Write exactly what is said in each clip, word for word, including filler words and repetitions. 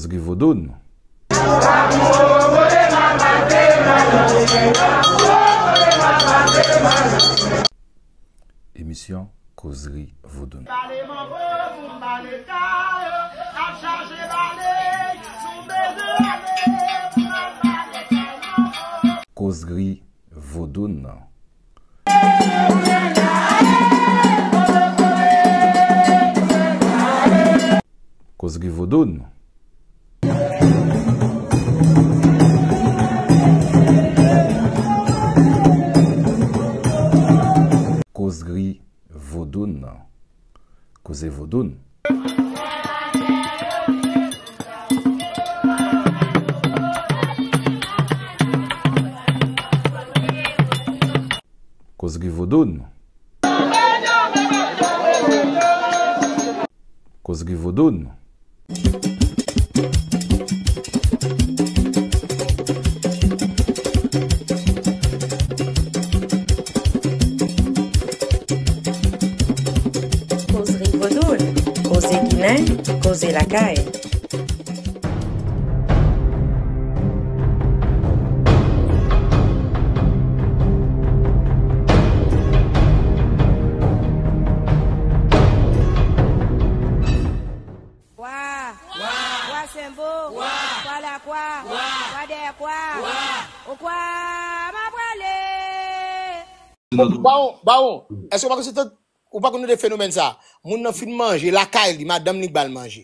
Kozri Vodoun. Emisyon Kozri Vodoun. Kozri Vodoun. Kozri Vodoun. Kozri Vodoun. Koze Vodoun. Kozri Vodoun. Kozri Vodoun. Kozri Vodoun. Koze ginen, koze lakay. Wa! Wa! Wa Senbo! Wa! Wa Lakwa! Wa! Wa Dèyèkwa! Wa! Okwa m ap prale! Bawon, bawon, èske w pa konn se tan, ou pa konn de fenomèn sa? Moun nan fin manje lakay li, madanm li k ba l manje.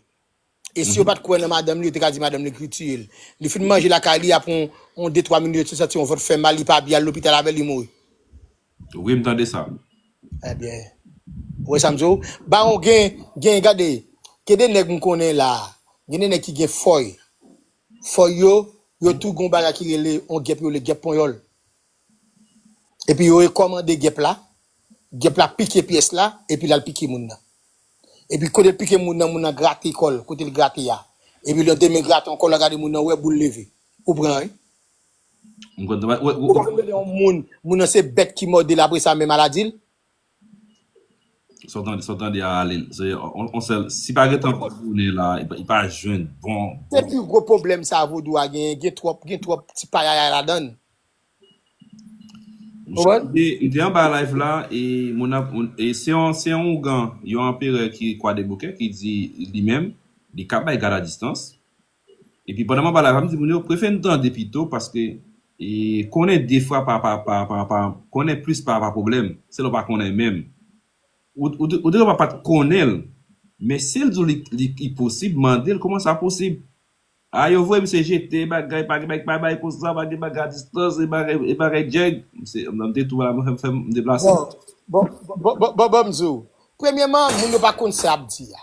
E si yo pa t kwè nan madanm li, yo te ka di madanm li ki tiye l. Li fin manje lakay li, apre yon, yon de twa minit, yo te santi yon vant fè mal, li pa byen, al lopital avè l, li mouri. Wi, m tande sa. Ebyen, ou wè sa m di w? Bawon gen, gen, gade, gen de nèg m konnen la, gen de nèg ki gen fòy. Fòy yo, yo tou gen yon bagay ki rele, yon gèp yo rele gèp ponyòl. Epi yo rekòmande gèp la, gèp la pike pyès la, epi l al pike moun nan. Epi kote l pike moun nan, moun nan grate kò l, kote l grate a. Epi lè demen grate ankò, l a gade moun nan, wè boul leve. Ou pran, wi. M konn, wè, wè, ou pa konn lè yon moun, moun nan se bèt ki mòde l, apre sa men maladi l. Sa w tande, sa w tande a ale l. Se on, on sèl, si pa gentan konnen la, li pa, li pa jwenn bon, se bon. Pi gwo pwoblèm sa vodou a genyen, gen twòp, gen twòp ti payaya ladan l. M te, m te anba live la, e moun ap, moun, e se yon, se yon ougan, yon anperè ki Kwadèboukè ki di li menm, li ka bay gad a distans. Epi pandan m anba live la, m di moun yo, prefere n tande pito, paske, e, konnen defwa pa, pa, pa, pa, pa, konnen plis pa, pa pwoblèm. Se lè w pa konnen menm. Ou, ou, ou te kapab pa t konnen l, men si l di w li, li, li posib, mande l kòman sa posib. A, yo voye misye jete, bagay, pa gen bagay, pa bay konsa, pa gen bagay a distans, e bagay, e bagay djèg. Misye, m te tou la, mwen fè m, fè m deplase. Bon, bon, bon, m di w. Premyèman, moun yo pa konn sa y ap di a.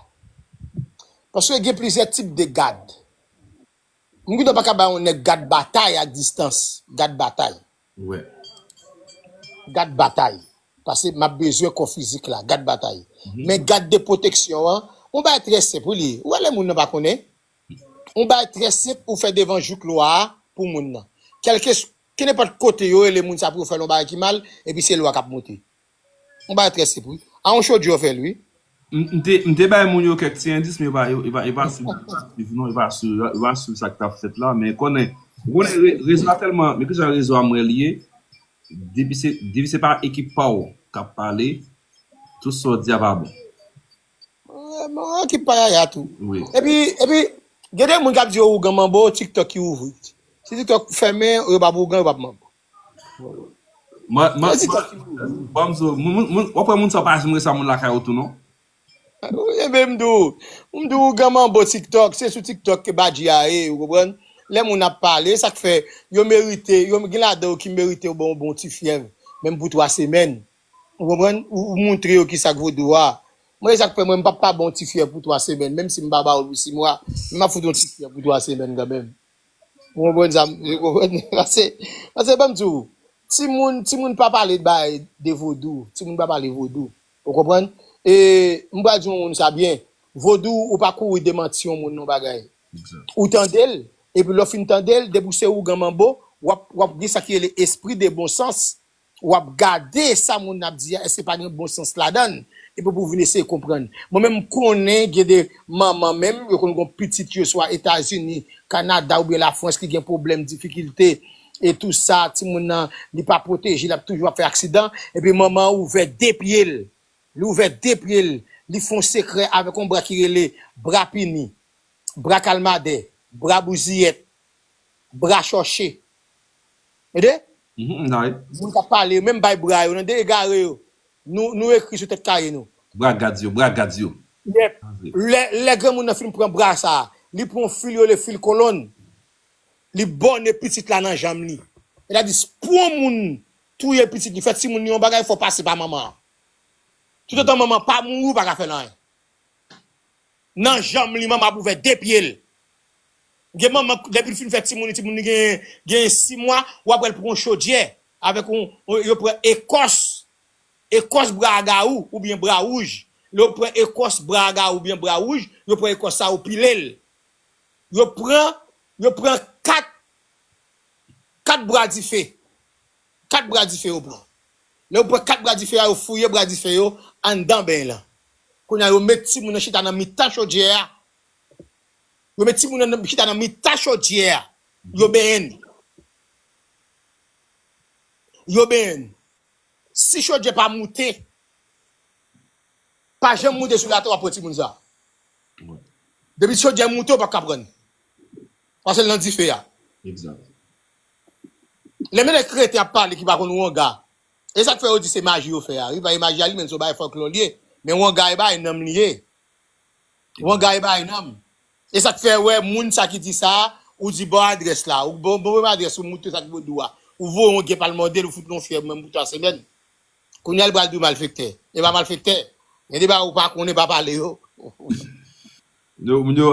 Paske gen plizyè tip de gad. M gentan pa ka bay yon nèg gad batay ak distans. Gad batay. Wè. Gad batay. Paske m ap bezwen kò fizik la. Gad batay. Mhm. Men gad de pwoteksyon an, yon bagay trè senp, wi, li ye. Ou wè lè moun nan pa konnen? Yon bagay trè senp ou fè devan jouk lwa a pou moun nan. Kèlke, kenenpòt kote yo rele moun sa pou yo fè l yon bagay ki mal, epi se lwa k ap monte. Yon bagay trè senp, wi. A yon chodye yo fè l, wi. M, m te, m te bay moun yo kèk ti endis, men yo pa, yo, yo pa, yo pa swiv, yo pa swiv, non, yo pa swiv, yo pa swiv sa k t ap fèt la, men konnen, ou konnen re-, rezo a tèlman, men ki jan rezo a m wè li ye, depi se, depi se pa ekip pa w k ap pale, tout sa w di a pa bon. Bon, ekip pa Yaya tou. Wi. Epi, epi, gen de moun k ap di yo ougan manbo, TikTok ki ouvri. Si TikTok fèmen, yo p ap ougan, yo p ap manbo. Mwen, mwen, mwen, ban m di w, moun, moun, moun, w ap wè moun sa pa janm resa moun lakay ou tou, non? Wi, ebyen, m di w, m di w, ougan manbo TikTok, se sou TikTok ke badji a ye, ou konprann? Lè moun ap pale, sa k fè, yo merite, yo gen ladan yo ki merite yo ba w bon ti fyèv, menm pou twa semèn. Ou konprann? Ou, ou montre yo kisa k vodou a. Mwen, e sa k fè mwen, m p ap pa ba w ti fyèv pou twa semèn, menm si m pa ba w l pou sis mwa, men m ap fout w yon ti fyèv pou twa semèn kanmenm. Ou konprann sa m, ou konprann? Paske, paske, ban m di w, timoun, timoun pa pale de bagay de vodou, timoun pa pale vodou. Ou konprann? E m pral di yon moun sa byen, vodou, ou pa kouri demanti yon moun yon bagay. Exact. Ou tande l, epi lè w fin tande l, depi w se ougan manbo, w ap, w ap gen sa ki rele espri de bon sans, w ap gade sa moun nan ap di a, èske pa gen bon sans ladan l? epi pou vin eseye konprann. Mwen menm, m konnen gen de manman menm, yo konn gen pitit yo swa Etazini, Kanada oubyen Lafrans ki gen pwoblèm, difikilte, e tou sa, timoun nan, li pa pwoteje, l ap toujou ap fè aksidan, epi manman an ouvè de pye l, li ouvè de pye l, li fè yon sekrè avèk yon bra ki rele bra pini, bra kalmadè, bra bouziyèt, bra chòche. Tande? Mhm, right. Moun k ap pale yo, menm bay bra yo, nan de egare yo. Nou, nou ekri sou tèt kaye nou. Bra gad yo, bra gad yo. Yep. Lè, lè granmoun nan fin pran bra sa, li pran yon fil yo rele fil kolòn. Li bòne pitit la nan janm li. Sètadi, pou yon moun touye pitit li, fè timoun li yon bagay, fò pase pa manman an. Toutotan manman pa mouri, ou pa ka fè l anyen. Nan janm li, manman ap ouvè de pye l. Gen manman, depi l fin fè timoun li, timoun li gen, gen sis mwa, w ap wè l pran yon chodyè avèk yon, yon, yo pran ekòs, ekòs bra aga ou, oubyen bra wouj. Lè yo pran ekòs bra aga ou oubyen bra wouj, yo pran ekòs sa, yo pile l. Yo pran, yo pran kat, kat bra dife. Kat bra dife yo pran. Lè yo pran kat bra dife a, yo fouye bra dife yo anndan beny lan. Kounye a, yo met timoun nan chita nan mitan chodyè a. Yo met timoun nan chita nan mitan chodyè a. Yo benyen l. Yo benyen l. Si chodyè pa moute, pa janm moute sou latè, w ap pran timoun sa. Depi chodyè moute, w p ap ka pran l. Paske l nan dife a. Lè men nèg kreten ap pale ki pa konn wanga, e sa k fè yo di se maji yo fè a. Wi, pa e maji a li menm, se yon bagay fòklò li ye. Men wanga e bagay nanm li ye. Wanga e bagay nanm. E sa k fè wè moun sa ki di sa, ou di ba w adrès la. Ou ba w adrès, ou moute sa k bò do a. Ou voye yon gen pa l mande l, ou fout l yon fyèv menm pou twa semèn. Kounye a l pral di w malfektè. E pa malfektè. Gen de bagay ou pa konnen, pa pale yo. Yo, moun yo,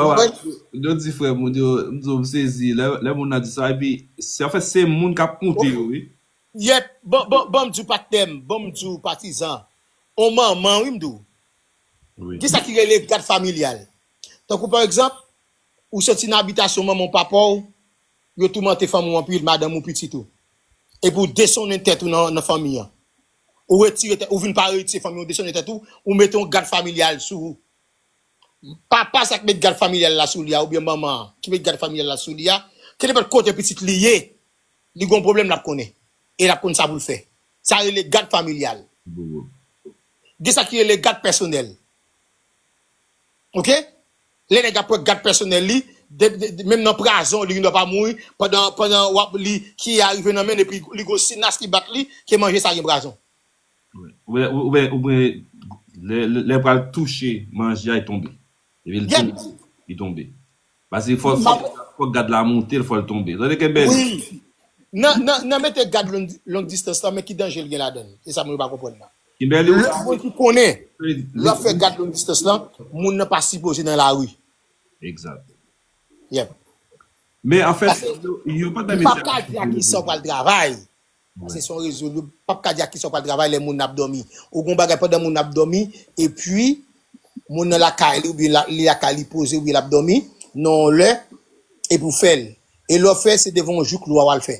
yo di frè, moun yo, m di w, m sezi. Lè, lè moun nan di sa, epi, se, anfèt, se moun k ap moute yo, wi. Yèp, bon, bon, bon, m di w patnè m, bon, m di w patizan. On manman, wi, m di w. Gen sa ki rele gad familyal. Tankou, pa egzanp, ou soti nan abitasyon manman w, papa w, yo toumante fanmi w anpil, madanm ou, pitit ou. Epi w desonnen tèt ou nan, nan fanmi an. Ou retire tèt, ou vin pa retire fanmi w, ou desonnen tèt ou, ou mete yon gad familyal sou ou. Papa sa k met gad familyal la sou li a, oubyen manman an ki met gad familyal la sou li a, kenenpòt kote pitit li ye, li gon pwoblèm l ap konnen. E l ap konn sa pou l fè. Sa rele gad familyal. Gen sa ki rele gad pèsonèl. Oke? Lè nèg ap pran gad pèsonèl li, de, de, de, menm nan prazon, li gendwa pa mouri, pandan, pandan w ap li, ki a rive nan men, epi li gon sinas ki bat li, ke manje sa gen prazon. Oubyen, oubyen, oubyen, lè, lè, lè pral touche manje a, li tonbe. Epi li tonbe, li tonbe. Paske fò, fò, fò gad la monte l, fò l tonbe. Tande Kenbèli. Wi. Nan, nan, nan mete gad long, long distance lan, men ki danje l gen ladan l? E sa mwen pa konprann la. Kenbèli, lè moun ki konnen, lè w ap fè gad long distance lan, moun nan pa sipoze nan lari. Egzat. Yep. Men anfèt, yo, yo pa t menm. Ou p ap ka di a kisa w pral travay. Paske se yon rezo, yo p ap ka di a kisa w pral travay lè moun ap dòmi. Ou gon bagay pandan moun ap dòmi, epi moun nan lakay li, oubyen la, li lakay li poze, oubyen l ap dòmi, nan yon lè, epi w fè l. E lè w fè, se devan yon jouk lwa w al fè.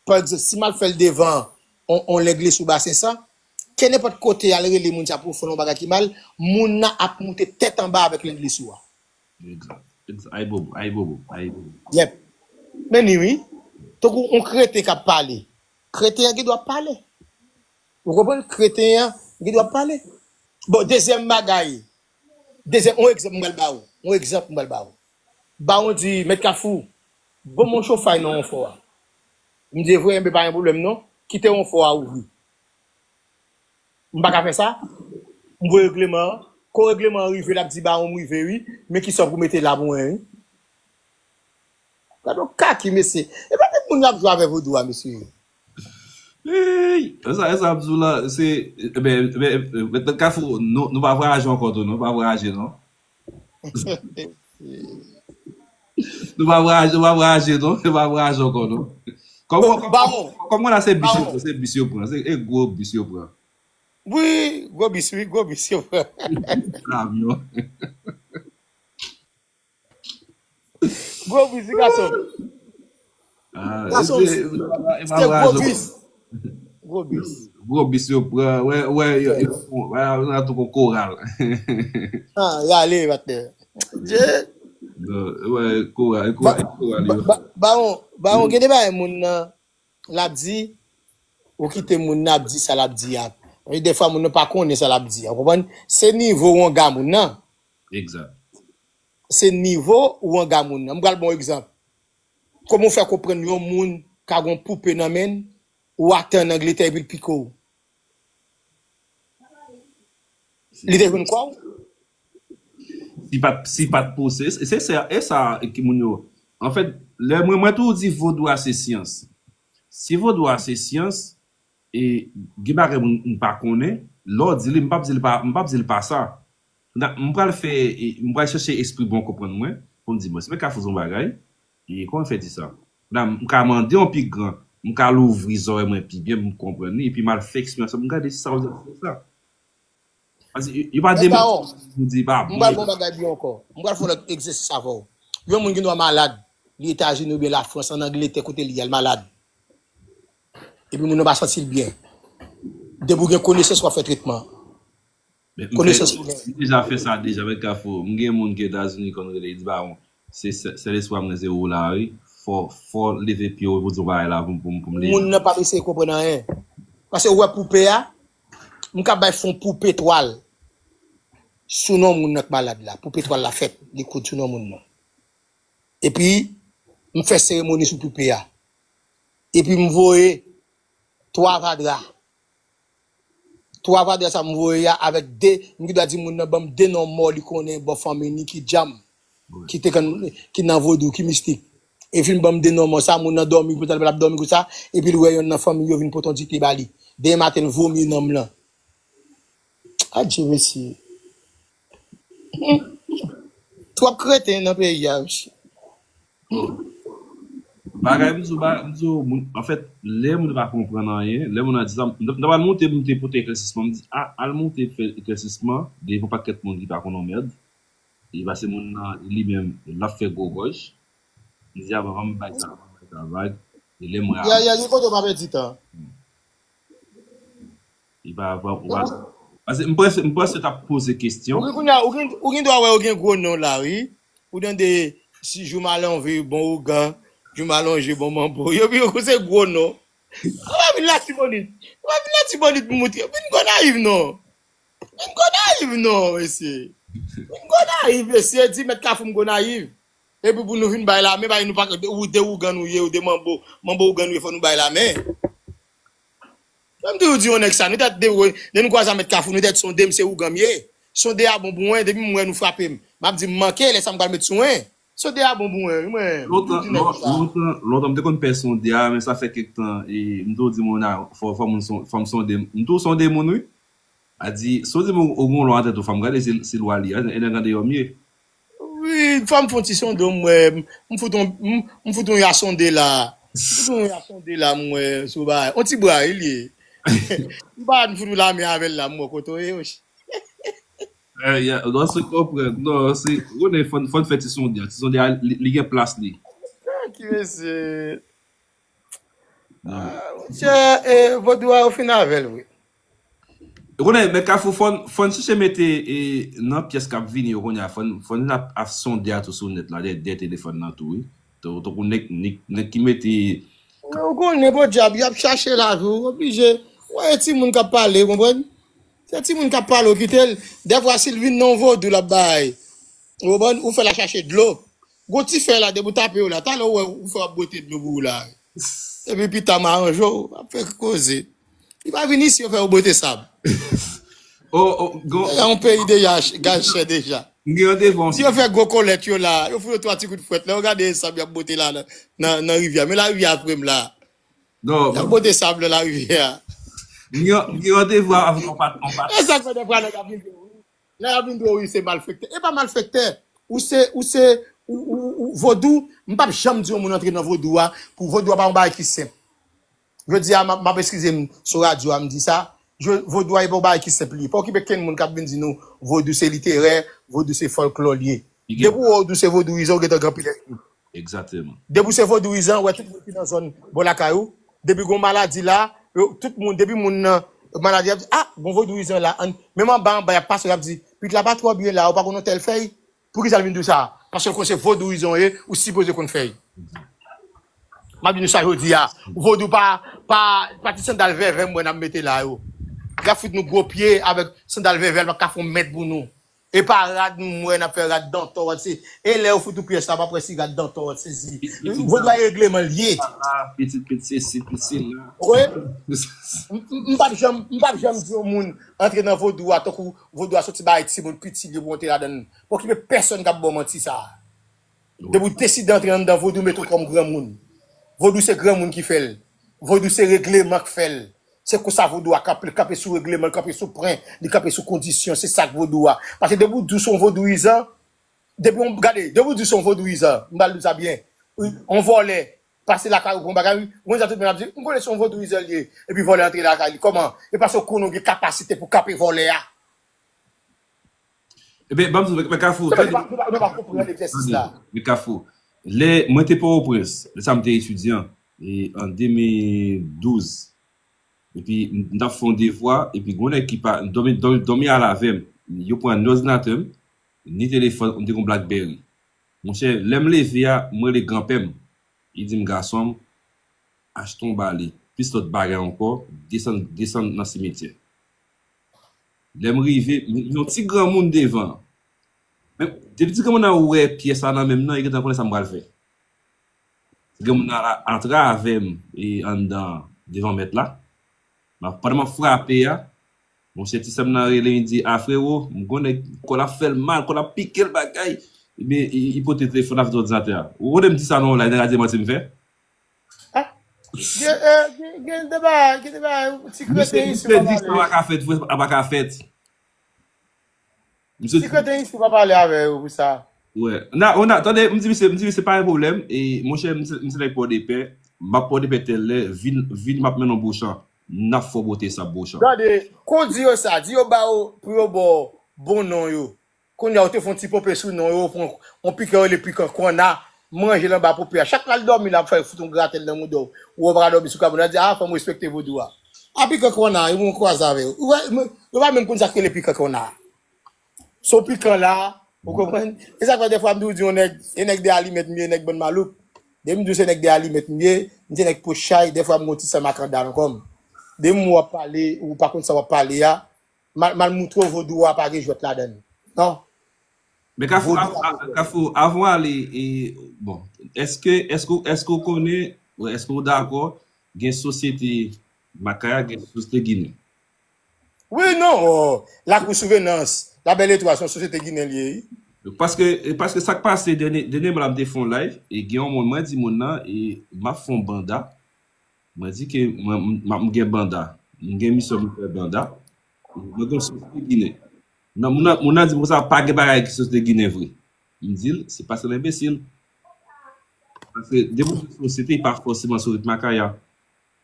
Pa egzanp, si m al fè l devan on, on lenglis ou basen san, kenenpòt kote y al rele moun sa pou fè l yon bagay ki mal, moun nan ap moute tèt anba avèk lenglis ou a. Egzat. Egzat. Ayibobo, ayibobo, ayibobo. Yep. Men ni wi. Tankou on kreten k ap pale. Kreten an gen dwa pale. Ou konprann? Kreten an gen dwa pale. Bon, dezyèm bagay. Dezyèm, on egzanp m pral ba ou. On egzanp m pral ba ou. Bawon di, Mèt Kafou, ban m on chofay nan on fò a. M di, e vre, enben pa gen pwoblèm non. Kite on fò a ouvri. M pa ka fè sa. M voye regleman an. Kou regleman an rive, l ap di, bawon, m rive wi. Men kisa w pou mete la pou mwen wi. Gade yon kaki, mesye. E pa tout moun y ap jwe avè vodou a, mesye. Ey, e sa, e sa ap di w la, se, e ben, e ben, e ben, Mèt Kafou, nou, nou pa vwayaje ankò tou, nou pa vwayaje non. Nou pa vwayaje, nou pa vwayaje non, nou pa vwayaje ankò non. Kòman, kòman la se bis yo pran, se bis yo pran, se e gwo bis yo pran. Wi, gwo bis, wi, gwo bis yo pran. Kamyon. Gwo bis, wi, gason. Gason, se gwo bis. Gwo bis. Gwo bis yo pran, wè, wè, yo, yo, wè, nan tou kon koral. Ah, rale, patnè. Je, Non, wè, koral, koral, koral, yo. Bawon, bawon, gen de bagay moun nan, l ap di, ou kite moun nan ap di sa l ap di a. E defwa moun nan pa konnen sa l ap di a. Ou konprann? Se nivo ou anga moun nan. Egzak. Se nivo ou anga moun nan. M pral bon egzanp. Kòman w fè konprann yon moun ka gon poupe nan men l, ou atè an Angletè epi l pike w? Li te jwenn kò w? Si pa t, si pa t pou, se, se, se, e sa ki moun yo. Anfèt, lè mwen, mwen toujou di vodou a se syans. Si vodou a se syans, e gen bagay moun m pa konnen, lè w di li, m p ap di l pa, m p ap di l pa sa. Nan, m pral fè, e, m pral chèche espri bon konprann mwen, pou m di, bon, si mwen ka fè yon bagay, e kòman fè di sa? Nan, m ka mande yon pi gran, m ka louvri zòrèy mwen pi byen, pou m konprann li, epi m al fè eksperyans, m gade si sa w di se sa. Paske yo pa demen pou di pa bon. M pral bon bagay byen ankò. M pral fè lòt egzèsis avè w. Yon moun gen dwa malad, li Etazini oubyen Lafrans, an Angletè kote li ye, l malad. Epi moun nan pa santi l byen. Depi w gen konesans w ap fè tretman. Konesans ou gen. M deja fè sa deja, mèt Kafou. M gen moun ki Etazini konn rele, li di ba mwen. Se sèl espwa mwen se ou la wi. Fò, fò leve pye w pou di w bagay la pou m pou m leve. Moun nan pa eseye konprann anyen. Paske ou wè poupe a, m ka bay fon poupe twal sou non moun nan k malad la. Poupe twal la fèt, li koud sou non moun nan. Epi, m fè seremoni sou poupe a. Epi m voye twa vadra. Twa vadra sa m voye a avèk de, m gen dwa di moun nan ban m de non mò li konnen bò fanmi ni ki djanm, ki te konn, ki nan vodou, ki mistik. Epi l ban m de non mò sa, moun nan dòmi, pou l ap dòmi konsa, epi l wè yonn nan fanmi yo vin pote yon dite ba li. Demen maten l vomi nonm lan. Adje mesye. Twòp kreten nan peyi a, mesye. Bagay m di w, ba- m di w, moun, anfèt, lè moun pa konprann anyen, lè moun nan di sa, m t ap al monte, monte pote eklèsisman, m di, a, al monte fè eklèsisman devan pakèt moun ki pa konn yon mèd. E paske moun nan, li menm, l ap fè gwo gòj. M di, a, ban m bay sa, ban m bay sa vag. E lè mwen. Ya, ya, gen kote w pa pèdi tan. Li pa, pa, pa, paske m panse, m panse w t ap poze kesyon. Ou gen, kounye a, ou gen, ou gen dwa wè ou gen gwo non la, wi. Ou tande, si jou malonve, bon ougan, jou malonje, bon manbo. Yo, yo, se gwo non. Ou pa vin Latibonit. Ou pa vin Latibonit pou moutre. Vin gwo nayiv, non. Vin gwo nayiv, non, mesye. Vin gwo nayiv, mesye. Di mèt Kafou m gwo nayiv. Epi pou nou vin bay lamen, bay nou pa, ou de ougan nou ye, ou de manbo, manbo ougan nou ye, fò nou bay lamen. Lè m toujou di yon nèg sa, nou tèt de, lè nou kwaze a mèt Kafou, nou tèt sonde m, se ougan m ye. Sonde a bon pou mwen, depi m wè nou frape m, m ap di m manke, lè sa m pral met sou mwen. Sonde a bon pou mwen, wi, mwen. Lontan, lontan, lontan m te konn pè sonde a, men sa fè kèk tan, e m toujou di moun a, fò, fò moun son, fò m sonde m. M toujou sonde moun, wi. A di, si w di m ou gen yon lò atè tou, fò m gade si, si lwa li a, e nan gade yòm ye. Wi, fò m fè yon ti sonde, m wè, m fout yon, m, m fout yon ya sonde la. M fout yon ya sonde la, m wè, sou bagay. Yon ti bra, wi, li ye. M pa m fout yon lame avè l la, m wè kote w ye, wesh. Eh, ya, non, se konprann. Non, se, ou konnen, fò n, fò n fè ti sonde a. Ti sonde a, li, li gen plas li. Ki mesye. Ah, monchè, e, vodou a yo fin avè l, wi. Ou konnen, men Kafou, fò n, fò n chèche mete, e, nan pyès k ap vini yo kounye a, fò n, fò n ap, ap sonde a tou sou nèt la, dèyè, dèyè telefòn nan tou, wi. Tankou nèg, nèg, nèg ki mete. Ou konnen, podyab, y ap chache lavi, ou oblije. Ou wè timoun k ap pale, ou konprann? Se timoun k ap pale, ou kite l. Dèfwa, si l vin nan yon vodou, l ap bay. Ou konprann? Ou fè l al chache dlo. Gon ti fèy la, depi w tape yo la, talè w wè ou fè w ap bwete dlo pou ou la. Epi pita m aranje w, ap fè koze. Li pa vin isi, yo fè yo bwete sab. Oh, oh, gon. Yon peyi deja, gaz chè deja. M gen yon devan. Si yo fè gwo kolèt yo la, yo fout yo twa ti kout fwèt, lè yo gade sab y ap bwete la nan, nan, nan rivyè. Men larivyè apre m la. Non. Y ap bwete sab nan larivyè a. M gen, m gen yon devan avèk yon pat, yon pat. E sa k fè dèfwa nèg ap vin Lè y ap vin di w, wi, se malfektè. E pa malfektè. Ou se, ou se, ou, ou, ou, vodou, m p ap janm di yon moun antre nan vodou a, pou vodou a pa yon bagay ki senp. Jodi a, m ap, m ap eskize m sou radyo a, m di sa, je, vodou a e pa yon bagay ki senp li ye. Pa okipe kenn moun k ap vin di nou vodou se literè, vodou se fòlklò li ye. Depi w wè vodou se vodouyizan, ou gentan gen anpil ènmi. Egzakteman. Depi w se vodouyizan, ou wè tout moun ki nan zòn bò lakay ou, depi gon maladi la, Yo, tout moun, depi moun nan, maladi, y ap di, ah, bon vodouyizan la, menm anba anba, y ap pase, y ap di, pitit la pa twò byen la, ou pa konn yon tèl fèy? Poukisa l vin di w sa? Paske l konnen se vodouyizan w ye, ou sipoze konn fèy. M ap di nou sa jodi a. Vodou pa, pa, pa ti sandal vèvè m wè n ap mete la yo. Y ap fout nou gwo pye avèk sandal vèvè, l pa ka fè yon mèt pou nou. E pa rad m wè n ap fè rad dantò, se, e lè yo fout ou pyès la, m ap wè si rad dantò, se si. Vodou a regleman l ye. Pitit, pitit, se si, pitit la. Wi. M, m, m p ap janm, m p ap janm di yon moun antre nan vodou a, tankou vodou a soti bay timoun piti, li pou antre ladan l. Pa okipe pèsonn k ap ba w manti sa a. Depi w deside antre anndan vodou, mete w kòm granmoun. Vodou se granmoun ki fè l. Vodou se regleman k fè l. Se konsa vodou a kanpe, l kanpe sou regleman, l kanpe sou pwen, li kanpe sou kondisyon. Se sa k vodou a. Paske depi w di w se yon vodouyizan, depi w, gade, depi w di w se yon vodouyizan, m pral di w sa byen. Yon vòlè pase lakay ou pou yon bagay, ou konn sa tout moun ap di, m konnen se yon vodouyizan l ye, epi vòlè antre lakay li. Kòman? E paske w konnen w gen kapasite pou kanpe vòlè a. Ebyen, ban m di w, men Kafou, tande, tande, men Kafou, lè mwen te Pòtoprens, lè sa m te etidyan, e, an de mil douz, epi m, m t ap fè yon devwa, epi gen yon nèg ki pa, dòmi, dòmi, dòmi al avè m, yo pran ni òdinatè m, ni telefòn, m te gen yon Blackberry. Monchè, lè m leve a, m rele granpè m, li di m, gason m, achte yon bale, plis lòt bagay ankò, desann, desann nan simetyè. Lè m rive, m, yon ti granmoun devan. Men, depi ti granmoun nan wè pyès la nan men m nan, li gentan konnen sa m pral fè. Ti granmoun nan a, antre avè m e anndan devan mèt la. M ap, pandan m ap frape a, monchè, ti sè m nan rele, li di, a frewo, m konnen kò l ap fè l mal, kò l ap pike l bagay. Ebyen, li, li pote telefòn avèk òdinatè a. Ou konnen m di sa nan yon live, nèg la di manti m fè. Ah, gen, eh, gen, gen de bagay, gen de bagay, ti kreten isi w pa pale. Misye di sa pa ka fèt, vre, sa pa ka fèt. Misye di. Ti kreten isi w pa pale avè yo pou sa. Wè. Na, on a, tande, m di misye, m di misye pa gen pwoblèm. E, monchè, m se, m se nèg Pòdepè. M ap Pòdepè tèl lè, vin, vin m ap mennen w Bouchan. N ap fè w bote sa Bouchan. Tande, kon di yo sa, di yo ba yo, pou yo ba w bon non yo. Kounye a, ou te fè yon ti ponpe sou non yo, ou pran yon pikan yo rele pikan kòna, manje l anba ponpe a. Chak lè l dòmi la, ap fè fout yon gratèl nan mouda w. Ou wè w pa ka dòmi sou kabòn nan, di, a, fò m respekte vodou a. A pikan kòna, yo mwen kwaze avè yo. Ou wè, yo pa menm konn sa k rele pikan kòna. Se yon pikan la, ou konprann? E sa k fè dèfwa m toujou di yon nèg, e nèg de alimèt m ye, nèg bann malouk. Depi m di w se nèg de alimèt m ye, m se nèg pòch chay, dèfwa m gon ti san makanda nan kò m. Depi m wè w ap pale, ou pa konn sa w ap pale a, m al, m al moutre w vodou a pa gen jwèt ladan l. Non. Men Kafou, Vodou av-, pa gen jwèt. Kafou, avan w ale, e, bon, èske, èske, èske w konnen, èske w dakò, gen sosyete Makaya, gen sosyete Ginen? Wi, non, oh, Lakou Souvenans, Labèl Etwal, se yon sosyete Ginen l ye, wi. Paske, paske sa k pase, dènye, dènye mwa la, m te fè yon live, e gen yon moun, mwen di moun nan, e m ap fè yon banda, mwen di ke mwen, m, m, m gen banda. M gen misyon pou m fè banda. Mwen gen yon sosyete Ginen. Nan, moun nan, moun nan di m konsa, pa gen bagay ki sosyete Ginen vre. M di l, se paske l enbesil. Paske depi w gen sosyete, e pa fòseman sosyete Makaya.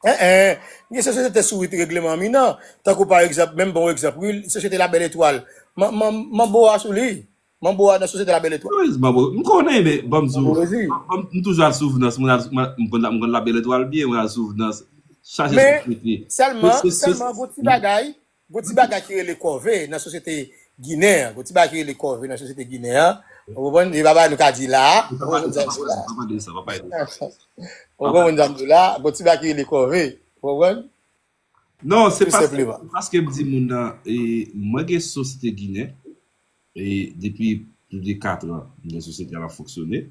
En, en. Gen sosyete sou rit regleman mi nan. Tankou pa egzanp, menm bon egzanp, wi, sosyete Labèl Etwal. Man, man, Manbo a sou li. Manbo a nan sosyete Labèl Etwal. Wi, Manbo. M konnen, men, ban m di w. Manbo Rezi. Ban m, m toujou al Souvnans. Mwen al, mwen, m konn, m konn Labèl Etwal byen, mwen al Souvnans. Chaje sosyete. Men, sèlman, sèlman, gon ti bagay, gon ti bagay ki rele kòve nan sosyete Ginen an. Gon ti bagay ki rele kòve nan sosyete Ginen an. Ou konprann? E pa bagay nou ka di la a. Ou konprann sa m di la a? Ou konprann sa m di la a? Gon ti bagay ki rele kòve. Ou konprann? Non, se paske, paske m di moun nan, e, mwen gen sosyete Ginen, e, depi plis de kat an, m gen sosyete a, l ap fonksyone.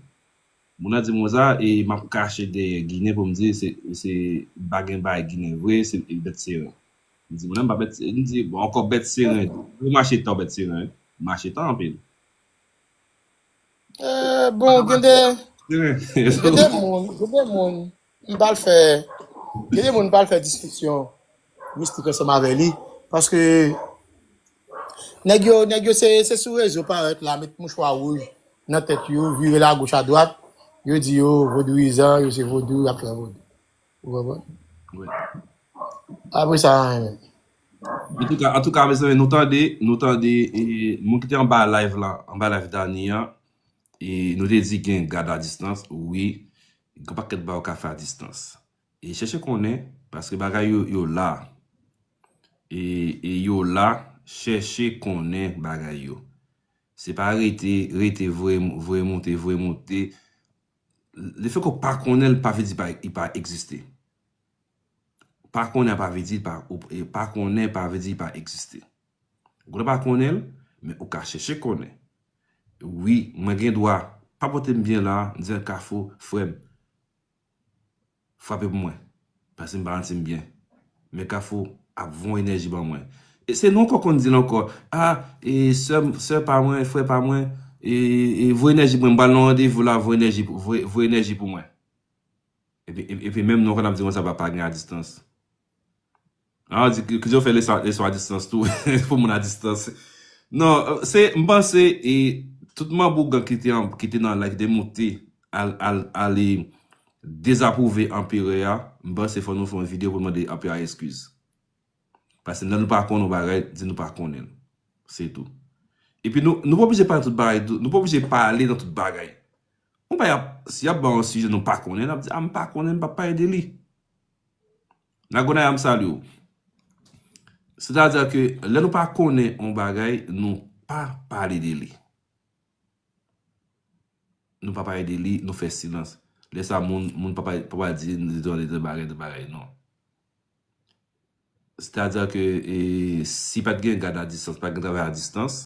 Moun nan di m konsa, e, m ap kache dèyè Ginen pou m di se, se pa gen bagay Ginen vre, se bèt seren. M di, moun nan, m pa bèt, m di, bon, ankò bèt seren. Ou mache tan bèt seren, mache tan anpil. Eh, bon, gen de, gen de moun, gen de moun, m pa l fè, gen de moun m pa l fè diskisyon mistik ansanm avè li, paske nèg yo, nèg yo se, se sou rezo parèt la, met mouchwa wouj nan tèt yo, vire la goch a dwat, yo di yo vodouyizan, yo se vodou, y ap fè vodou. Ou konprann? Wi. Apre sa, anyen menm. Antouka, antouka, mezanmi, nou tande, nou tande, e, moun ki te anba live la, anba live Dany an, e nou te di gen gad a distans, wi, gen pakèt bagay ou ka fè a distans. E chèche konnen, Paske bagay yo, yo la. E, e yo la, chèche konnen bagay yo. Se pa rete, rete voye, voye monte, voye monte. Lefètke w pa konnen l, pa vle di pa, li pa egziste. Pa konnen pa vle di pa, ou, e pa konnen pa vle di pa egziste. Ou pa konnen l, men ou ka chèche konnen. Wi, mwen gen dwa pa pote m byen la, m di Kafou, frè m, frape pou mwen. Paske m pa santi m byen. Men Kafou ap voye enèji ban mwen. E se nou ankò konn di l ankò. A, e sè, sè pa mwen, frè pa mwen, e, e voye enèji pou mwen. M pral nan randevou la, voye enèji pou, voye, voye enèji pou mwen. Epi, epi, epi menm nou konn ap di konsa pa, pa gen a distans. A, di ki, ki yo fè leson, leson a distans tou, pou moun a distans. Non, se, m panse, e, tout manbougan ki te an, ki te nan live, ki te moute, al, al, al, e, dezapwouve anperè a, m panse fò nou fè yon videyo pou n mande anperè a eskiz. Paske lè nou pa konnen yon bagay, di nou pa konnen l. Se tou. Epi nou, nou pa oblije pale tout bagay, tou. Nou pa oblije pale nan tout bagay. Yon bagay ap, si y ap ba yon sijè nou pa konnen, n ap di, a, m pa konnen, m p ap pale de li. Nagonaya, m salye w. Sètadi ke lè nou pa konnen yon bagay, nou pa pale de li. Nou pa pale de li, nou fè silans. Lè sa, moun, moun pa pale, pa pale di, di, di, di bagay, di bagay, non. Sètadi ke, e, si pa t gen gad a distans, pa t gen travay a distans,